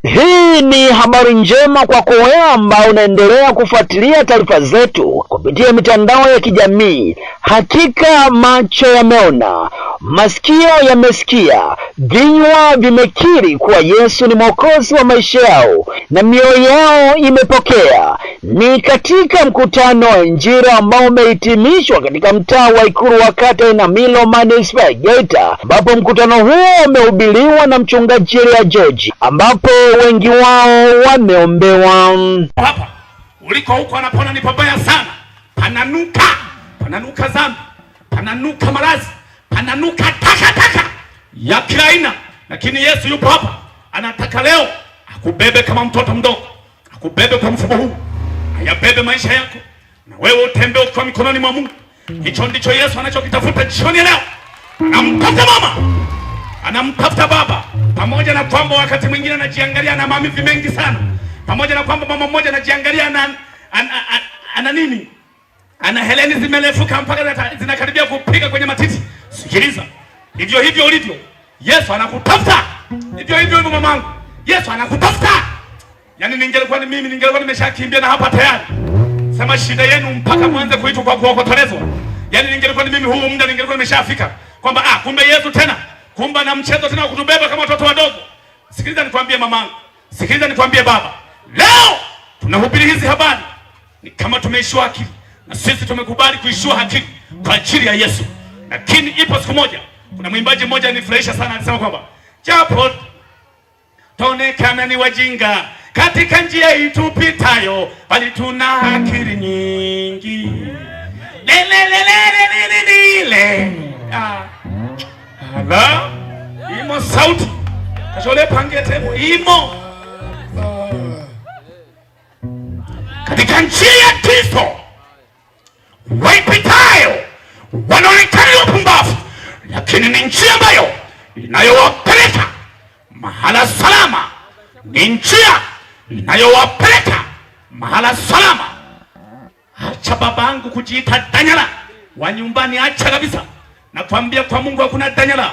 Hii ni habari njema kwako wewe ambao unaendelea kufuatilia taarifa zetu kupitia mitandao ya kijamii. Hakika macho yameona, masikio yamesikia, vinywa vimekiri kuwa Yesu ni Mwokozi wa maisha yao na mioyo yao imepokea. Ni katika mkutano wa Injili ambao umehitimishwa katika mtaa wa Ikulu wa kata Inamilo manispaa ya Geita, ambapo mkutano huo umehubiriwa na mchungaji Elia George, ambapo wengi wao wameombewa. Hapa uliko huko anapona ni pabaya sana, pananuka, pananuka dhambi, pananuka maradhi, pananuka takataka ya kila aina, lakini Yesu yupo hapa, anataka leo akubebe kama mtoto mdogo, akubebe kwa mfumo huu, ayabebe maisha yako na wewe utembee ukiwa mikononi mwa Mungu. Hicho ndicho Yesu anachokitafuta jioni leo. Anamtafuta mama, anamtafuta baba, pamoja na kwamba wakati mwingine anajiangalia na maumivu mengi sana, pamoja na kwamba mama mmoja anajiangalia ana nini, ana heleni zimelefuka mpaka zinakaribia kupiga kwenye matiti. Sikiliza, hivyo hivyo ulivyo, Yesu anakutafuta hivyo hivyo hivyo, mamangu, Yesu anakutafuta. Yaani ningelikuwa ni mimi, ningelikuwa nimeshakimbia na hapa tayari. Sema shida yenu mpaka mwanze kuitwa kwa kuokotolezwa. Yaani ningelikuwa ni mimi, huu muda ningelikuwa nimeshafika kwamba kumbe Yesu tena, kumbe na mchezo tena wa kutubeba kama watoto wadogo. Sikiliza nikwambie mamangu, sikiliza nikwambie baba, leo tunahubiri hizi habari ni kama tumeishiwa akili, na sisi tumekubali kuishiwa akili kwa ajili ya Yesu. Lakini ipo siku moja, kuna mwimbaji mmoja anifurahisha sana, alisema kwamba japo tuonekana ni wajinga katika njia itupitayo, bali tuna akili nyingi. Lelelelelelelele. Ala, imo sauti kashole pange tebo imo katika njia ya Kristo waipitayo wanaonekana wapumbavu, lakini ni njia ambayo inayowapeleka mahala salama, ni njia inayowapeleka mahala salama. Acha babangu kujiita danyala wa nyumbani, acha kabisa. Nakwambia kwa Mungu hakuna danyala.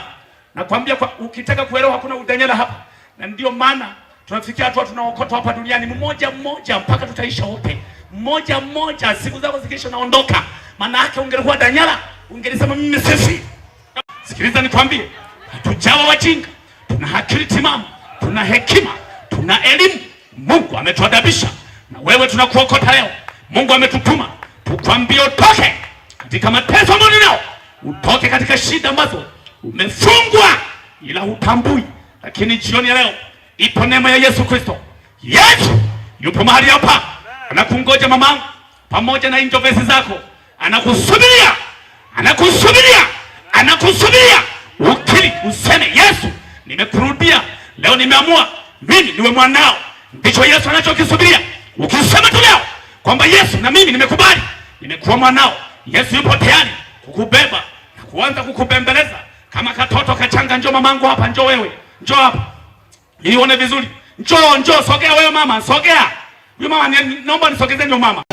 Nakwambia kwa, ukitaka kuelewa hakuna udanyala hapa, na ndio maana tunafikia hatua tunaokotwa hapa duniani mmoja mmoja mpaka tutaisha wote, mmoja mmoja. Siku zako zikiisha naondoka. Maana yake ungelikuwa danyala ungelisema mimi sifi. Sikiliza nikwambie, hatujawa wajinga, tuna akili timamu, tuna hekima, tuna elimu. Mungu ametuadabisha na wewe tunakuokota leo. Mungu ametutuma tukwambie utoke katika mateso ambayo unao, utoke katika shida ambazo umefungwa ila hutambui. Lakini jioni ya leo ipo neema ya Yesu Kristo. Yesu yupo mahali hapa, anakungoja mamangu, pamoja na injovesi zako, anakusubiria, anakusubiria, anakusubiria ukiri, useme Yesu, nimekurudia leo, nimeamua mimi niwe mwanao. Ndicho Yesu anachokisubiria. Ukisema tu leo kwamba Yesu, na mimi nimekubali, nimekuwa mwanao, Yesu yupo tayari kukubeba na kuanza kukubembeleza kama katoto kachanga. Njoo mamangu hapa, njoo wewe, njoo hapa ili uone vizuri. Njoo, njoo, sogea wewe mama, sogea. Huyu mama, naomba nisogezee ndio mama.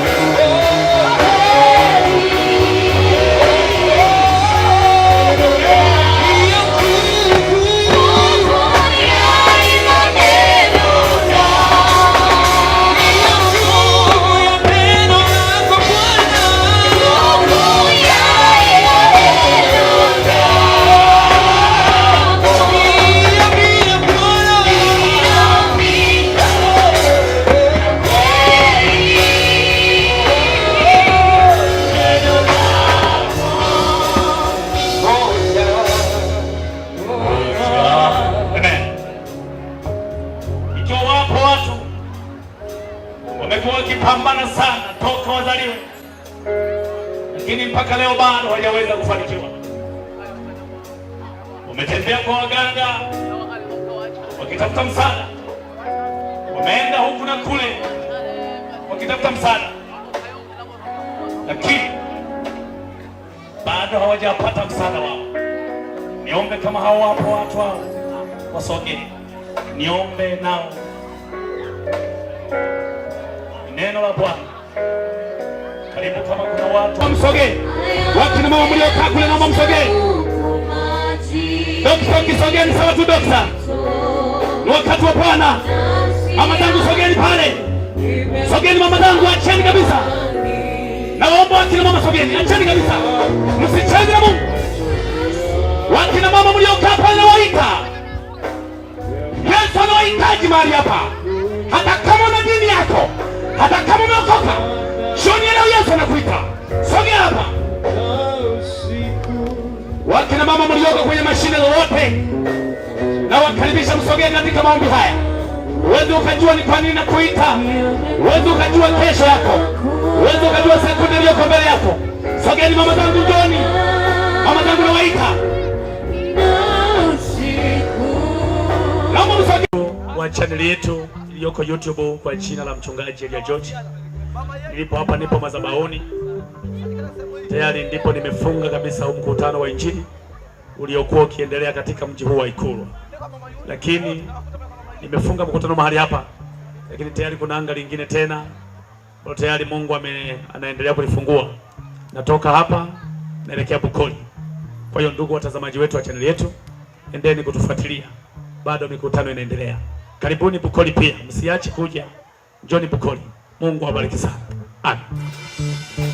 Ikiwa wapo watu wamekuwa wakipambana sana toka wazaliwe, lakini mpaka leo bado hawajaweza kufanikiwa. Wametembea kwa waganga wakitafuta msaada, wameenda huku na kule wakitafuta msaada, lakini bado hawajapata msaada wao. Niombe kama hao wapo watu hao wasogee, niombe nao. Neno la Bwana. Karibu kama kuna watu msogee. Wakina mama mliokaa kule naomba msogee. Dokta ukisogea ni sawa tu dokta. Ni wakati wa Bwana. Mama zangu sogeni pale, sogeni mama zangu, acheni kabisa. Naomba wakina mama sogeni, acheni kabisa, msicheze na Mungu. Wakina mama mliokaa pale nawaita, Yesu anawahitaji mahali hapa. Hata kama una dini yako, hata kama umeokoka, jioni ya leo Yesu anakuita, sogea hapa. Wakina mama mlioko kwenye mashine lolote, nawakaribisha msogee katika maombi haya. Huwezi ukajua ni kwa nini nakuita, huwezi ukajua kesho yako, huwezi ukajua sekunde iliyoko mbele yako. Sogeni mama zangu, njoni mama zangu, nawaita, naomba msogee Wa chaneli yetu iliyoko YouTube kwa jina la Mchungaji Elia George. Nilipo hapa, nipo madhabahuni tayari, ndipo nimefunga kabisa huu mkutano wa Injili uliokuwa ukiendelea katika mji huu wa Ikulwa, lakini nimefunga mkutano mahali hapa, lakini tayari kuna anga lingine tena ambalo tayari Mungu anaendelea kulifungua. Natoka hapa naelekea Bukoli. Kwa hiyo ndugu watazamaji wetu wa chaneli yetu, endeni kutufuatilia, bado mikutano inaendelea. Karibuni Bukoli pia, msiache kuja, njoni Bukoli. Mungu awabariki sana. Amen.